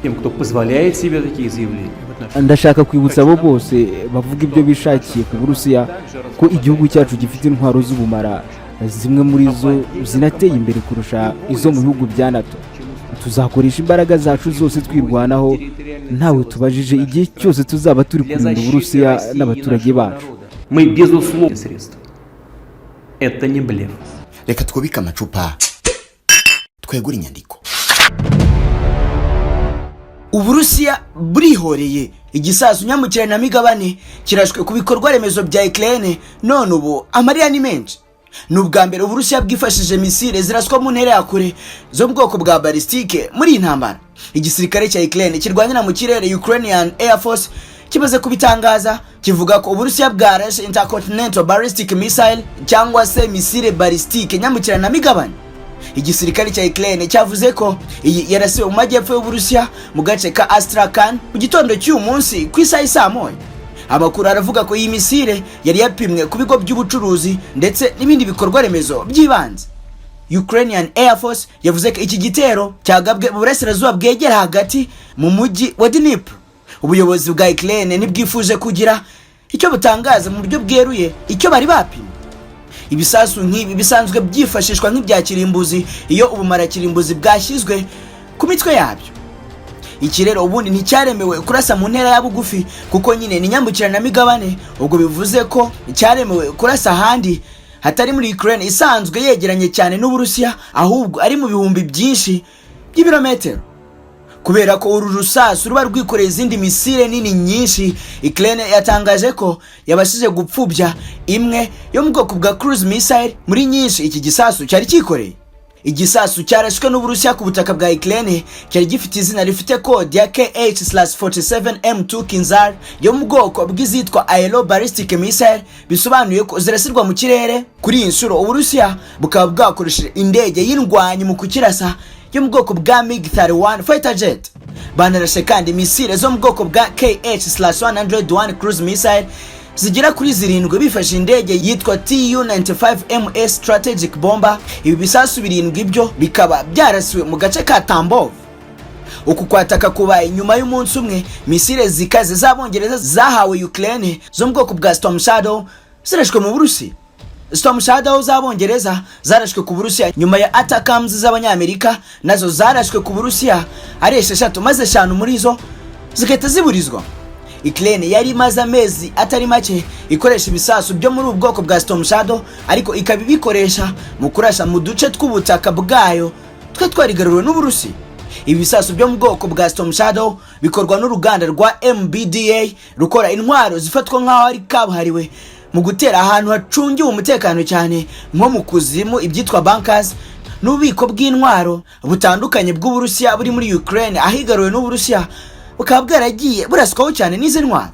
Тем, кто позволяет себе такие заявления в отношении Ndashaka kwibutsa abo bose bavuga ibyo bishakiye ku Burusiya ko igihugu cyacu gifite intwaro z'ubumara, zimwe muri zo zinateye imbere kurusha izo mu bihugu bya NATO. Tuzakoresha imbaraga zacu zose twirwanaho ntawe tubajije, igihe cyose tuzaba turi для kurinda защиты Uburusiya России и n'abaturage нашего bacu. народа. Мы, безусловно, средств. Это не блеф. Reka twubike amacupa, twegure inyandiko. Uburusiya burihoreye, igisasu nyambukiranyamigabane kirashwe ku bikorwa remezo bya Ukraine, none ubu amarira ni menshi. Ni ubwa mbere Uburusiya bwifashishije misile ziraswa mu ntera ya kure zo mu bwoko bwa balisitike muri iyi ntambara. Igisirikare cya Ukraine kirwanira mu kirere, Ukrainian Air Force, kimaze kubitangaza, kivuga ko Uburusiya bwarashe intercontinental ballistic missile, cyangwa se misile balisitike nyambukiranyamigabane. Igisirikare cya Ukraine cyavuze ko iyi yarasiwe mu majyepfo y'Uburusiya mu gace ka Astrakhan mu gitondo cy'uyu munsi ku isaha y'i 1:00. Amakuru aravuga ko iyi misile yari yapimwe ku bigo by'ubucuruzi ndetse n'ibindi bikorwa remezo by'ibanze. Ukrainian Air Force yavuze ko iki gitero cyagabwe mu burasirazuba bwegera hagati mu mujyi wa Dnipro. Ubuyobozi bwa Ukraine ntibwifuje kugira icyo butangaza mu buryo bweruye icyo bari bapimye. Ibisasu nk'ibi bisanzwe byifashishwa nk'ibya kirimbuzi iyo ubumara kirimbuzi bwashyizwe ku mitwe yabyo. Iki rero ubundi nticyaremewe kurasa mu ntera ya bugufi, kuko nyine ni nyambukiranamigabane. Ubwo bivuze ko cyaremewe kurasa ahandi hatari muri Ukraine isanzwe yegeranye cyane n'Uburusiya, ahubwo ari mu bihumbi byinshi by'ibirometero. Kubera ko uru rusasu ruba rwikoreye izindi misile nini nyinshi, Ukraine yatangaje ko yabashije gupfubya imwe yo mu bwoko bwa cruise missile muri nyinshi iki gisasu cyari cyikoreye. Igisasu cyarashwe n'Uburusiya ku butaka bwa Ukraine cyari gifite izina rifite kode ya KH/47M2 Kinzhal, yo mu bwoko bw'izitwa aero ballistic missile, bisobanuye ko zirasirwa mu kirere. Kuri iyi nshuro Uburusiya bukaba bwakoresheje indege y'indwanyi mu kukirasa yo mu bwoko bwa MiG 31 fighter jet. Banarashe kandi misile zo mu bwoko bwa KH/101 cruise missile zigera kuri zirindwi bifashe indege yitwa Tu-95MS strategic bomber. Ibi bisasu birindwi byo bikaba byarasiwe mu gace ka Tambov. Uku kwataka kubaye nyuma y'umunsi umwe misile zikaze z'Abongereza zahawe Ukraine zo mu bwoko bwa Storm Shadow zirashwe mu Burusi. Storm Shadow z'Abongereza zarashwe ku Burusiya nyuma ya ATACMS z'Abanyamerika nazo zarashwe ku Burusiya ari esheshatu, maze eshanu muri zo zigahita ziburizwa. Ukraine yari imaze amezi atari make ikoresha ibisasu byo muri ubu bwoko bwa Storm Shadow, ariko ikaba ibikoresha mu kurasha mu duce tw'ubutaka bwayo twe twarigaruriwe n'Uburusi. Ibi bisasu byo mu bwoko bwa Storm Shadow bikorwa n'uruganda rwa MBDA rukora intwaro zifatwa nk'aho ari kabuhariwe mu gutera ahantu hacungiwe umutekano cyane nko mu kuzimu, ibyitwa bunkers, n'ububiko bw'intwaro butandukanye bw'Uburusiya buri muri Ukraine ahigaruwe n'Uburusiya, bukaba bwaragiye buraswaho cyane n'izi ntwaro.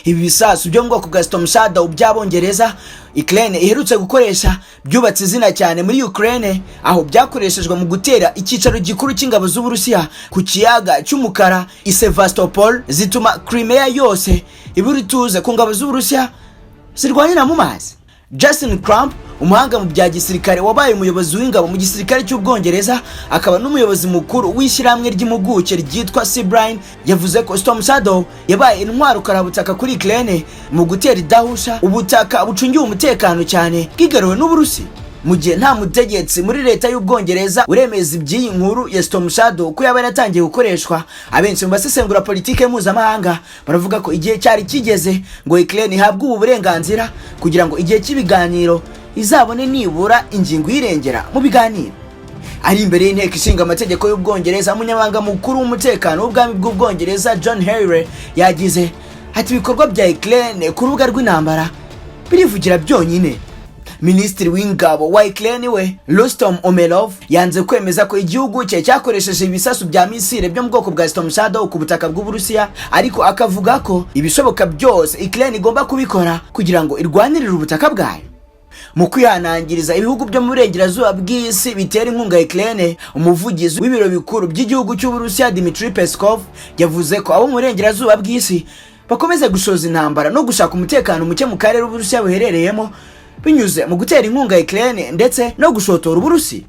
Ibi bisasu byo mu bwoko bwa Storm Shadow by'Abongereza Ukraine iherutse gukoresha byubatse izina cyane muri Ukraine, aho byakoreshejwe mu gutera icyicaro gikuru cy'ingabo z'Uburusiya ku kiyaga cy'Umukara i Sevastopol, zituma Crimea yose ibura ituze ku ngabo z'Uburusiya zirwanira mu mazi. Justin Crump, umuhanga mu bya gisirikare wabaye umuyobozi w'ingabo mu gisirikare cy'Ubwongereza, akaba n'umuyobozi mukuru w'ishyirahamwe ry'impuguke ryitwa Sibline, yavuze ko Storm Shadow yabaye intwaro karabutaka kuri Ukraine mu gutera idahusha ubutaka bucungiwe umutekano cyane bwigaruwe n'Uburusi. Mu gihe nta mutegetsi muri leta y'Ubwongereza uremeza iby'iyi nkuru ya Storm Shadow ko yaba yaratangiye gukoreshwa, abenshi mu basesengura politike mpuzamahanga baravuga ko igihe cyari kigeze ngo Ukraine ihabwe ubu burenganzira, kugira ngo igihe cy'ibiganiro izabone nibura ingingo irengera mu biganiro. Ari imbere y'inteko ishinga amategeko y'Ubwongereza, umunyamabanga mukuru w'umutekano w'ubwami bw'Ubwongereza, John Healey, yagize ati: "Ibikorwa bya Ukraine ku rubuga rw'intambara birivugira byonyine." Minisitiri w'ingabo wa Ukraine we, Rustem Umerov, yanze kwemeza ko igihugu cye cyakoresheje ibisasu bya misile byo mu bwoko bwa Storm Shadow ku butaka bw'Uburusiya, ariko akavuga ko ibishoboka byose Ukraine igomba kubikora kugira ngo irwanirire ubutaka bwayo. Mu kwihanangiriza ibihugu byo mu burengerazuba bw'isi bitera inkunga Ukraine, umuvugizi w'ibiro bikuru by'igihugu cy'Uburusiya, Dmitry Peskov, yavuze ko abo mu burengerazuba bw'isi bakomeza gushoza intambara no gushaka umutekano muke mu karere Uburusiya buherereyemo binyuze mu gutera inkunga Ukraine ndetse no gushotora Uburusi.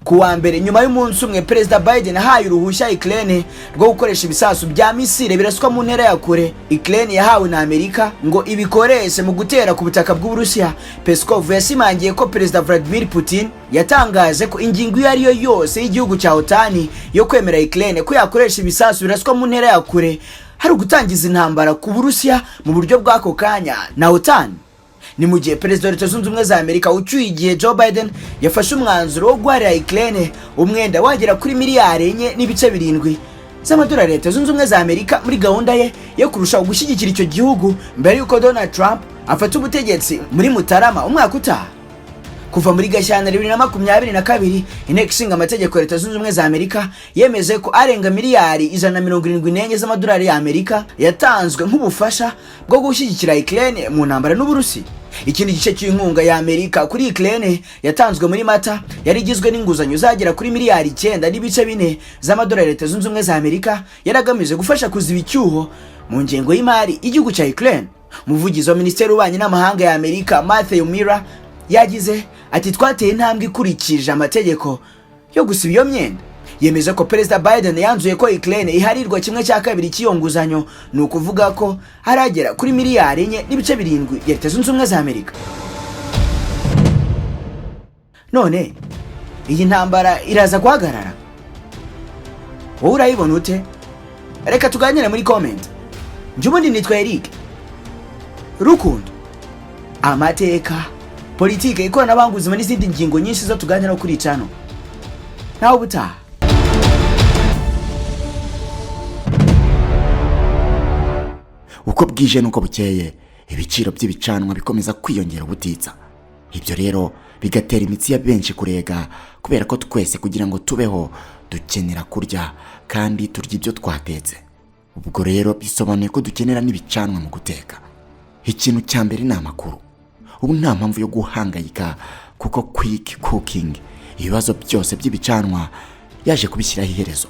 Ku wa mbere, nyuma y'umunsi umwe Perezida Biden ahaye uruhushya Ukraine rwo gukoresha ibisasu bya misile biraswa mu ntera ya kure Ukraine yahawe na Amerika ngo ibikoreshe mu gutera ku butaka bw'Uburusiya, Peskov yashimangiye ko Perezida Vladimir Putin yatangaje ko ingingo iyo ari yo yose y'igihugu cya OTAN yo kwemera Ukraine ko yakoresha ibisasu biraswa mu ntera ya kure hari ugutangiza intambara ku Burusiya mu buryo bw'ako kanya na OTAN. Ni mu gihe Perezida wa Leta Zunze Ubumwe za Amerika ucyuye igihe Joe Biden yafashe umwanzuro wo guharira Ukraine umwenda wagera kuri miliyari 4.7 z'amadolari Leta Zunze Ubumwe za Amerika muri gahunda ye yo kurushaho gushyigikira icyo gihugu mbere y'uko Donald Trump afata ubutegetsi muri Mutarama umwaka utaha. Kuva muri Gashyantare 2022, Inteko Ishinga Amategeko ya Leta Zunze Ubumwe za Amerika yemeje ko arenga miliyari 174 z'amadolari y'Amerika yatanzwe nk'ubufasha bwo gushyigikira Ukraine mu ntambara n'Uburusi. Ikindi gice cy'inkunga ya Amerika kuri Ukraine yatanzwe muri Mata yari igizwe n'inguzanyo zagera kuri miliyari 9.4 z'amadolari Leta Zunze Ubumwe za Amerika, yari agamije gufasha kuziba icyuho mu ngengo y'imari y'igihugu cya Ukraine. Umuvugizi wa Minisiteri y'Ububanyi n'Amahanga ya Amerika, Matthew Miller, yagize ati: "Twateye intambwe ikurikije amategeko yo gusiba iyo myenda." Yemeza ko Perezida Biden yanzuye ko Ukraine iharirwa 1/2 cy'iyo nguzanyo, ni ukuvuga ko haragera kuri miliyari 4.7 ya Leta Zunze Ubumwe za Amerika. None iyi ntambara iraza guhagarara? Wowe urayibona ute? Reka tuganire muri comment. Njye ubundi nitwa Eric Rukundo. Amateka, politike, ikoranabuhanga, ubuzima n'izindi ngingo nyinshi zo tuganiraho kuri channel. Nawe ubutaha. Uko bwije n'uko bukeye, ibiciro by'ibicanwa bikomeza kwiyongera ubutitsa. Ibyo rero bigatera imitsi ya benshi kurega, kubera ko twese kugira ngo tubeho dukenera kurya, kandi turya ibyo twatetse. Ubwo rero bisobanuye ko dukenera n'ibicanwa mu guteka. Ikintu cya mbere ni amakuru. Ubu nta mpamvu yo guhangayika, kuko Quick Cooking ibibazo byose by'ibicanwa yaje kubishyiraho iherezo.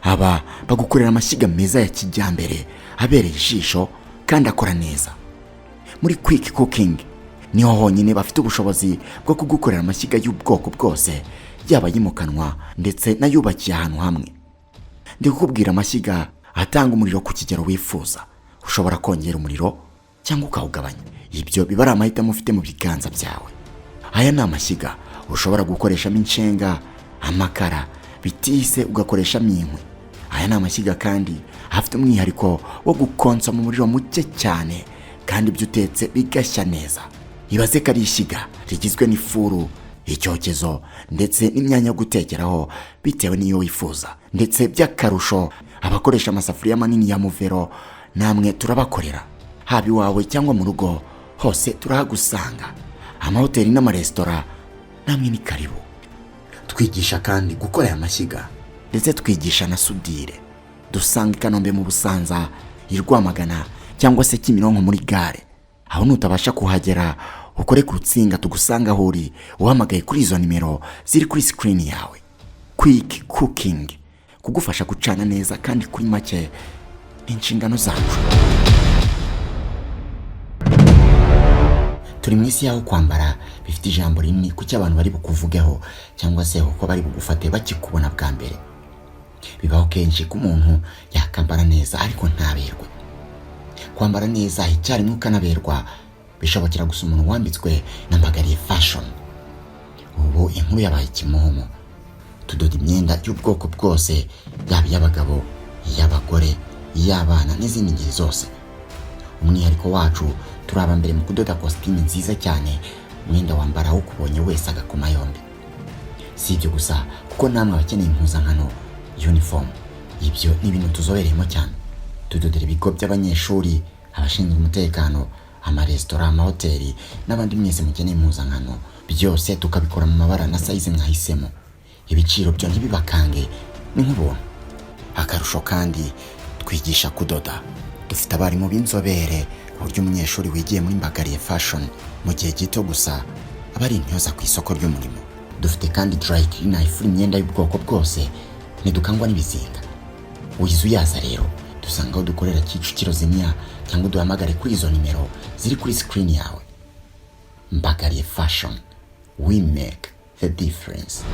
Aba bagukorera amashyiga meza ya kijyambere abereye ijisho kandi akora neza. Muri Quick Cooking niho honyine bafite ubushobozi bwo kugukorera amashyiga y'ubwoko bwose, yaba ayimukanwa ndetse n'ayubakiye ahantu hamwe. Ndi kukubwira amashyiga atanga umuriro ku kigero wifuza. Ushobora kongera umuriro cyangwa ukawugabanya, ibyo biba ari amahitamo ufite mu biganza byawe. Aya ni amashyiga ushobora gukoreshamo inshenga, amakara, bitise ugakoreshamo inkwi. Aya ni amashyiga kandi afite umwihariko wo gukonsa mu muriro muke cyane, kandi ibyo utetse bigashya neza. Ibaze ko ari ishyiga rigizwe n'ifuru, icyokezo ndetse n'imyanya yo gutekeraho bitewe n'iyo wifuza. Ndetse by'akarusho, abakoresha amasafuriya manini ya muvero namwe turabakorera. Haba iwawe cyangwa mu rugo, hose turahagusanga. Amahoteli n'amaresitora namwe ni karibu. Twigisha kandi gukora aya mashyiga, ndetse twigisha na sudire. Dusanga i Kanombe mu Busanza, i Rwamagana cyangwa se Kimironko muri gare. Aho nutabasha kuhagera, ukore ku rutsinga tugusanga aho uri, uhamagaye kuri izo nimero ziri kuri sikirini yawe. Quick Cooking, kugufasha gucana neza kandi kuri make ni inshingano zacu. Turi mu isi y'aho kwambara bifite ijambo rinini ku cyo abantu bari bukuvugeho cyangwa se uko bari bugufate bakikubona bwa mbere. Bibaho kenshi ko umuntu yakambara neza ariko ntaberwe. Kwambara neza icyarimwe ukanaberwa bishobokera gusa umuntu wambitswe na Mbagariye Fashion. Ubu inkuru yabaye kimomo. Tudoda imyenda y'ubwoko bwose, yaba iy'abagabo, iy'abagore, iy'abana n'izindi ngeri zose. Umwihariko wacu, turi aba mbere mu kudoda kositimu nziza cyane, umwenda wambara ukubonye wese agakoma yombi. Si ibyo gusa, kuko namwe abakeneye impuzankano, uniform, ibyo ni ibintu tuzobereyemo cyane. Tudodera ibigo by'abanyeshuri, abashinzwe umutekano, amaresitora, amahoteli n'abandi mwese mukeneye impuzankano. Byose tukabikora mu mabara na size mwahisemo. Ibiciro byo ntibibakange, ni nk'ubuntu. Akarusho kandi, twigisha kudoda. Dufite abarimu b'inzobere, ku buryo umunyeshuri wigiye muri Mbagariye Fashion mu gihe gito gusa aba ari intyoza ku isoko ry'umurimo. Dufite kandi dry cleaner ifura imyenda y'ubwoko bwose, ntidukangwa n'ibizinga. Wize uyaza rero, dusanga aho dukorera Kicukiro Zimya, cyangwa duhamagare kuri izo nimero ziri kuri screen yawe. Mbagariye Fashion, we make the difference.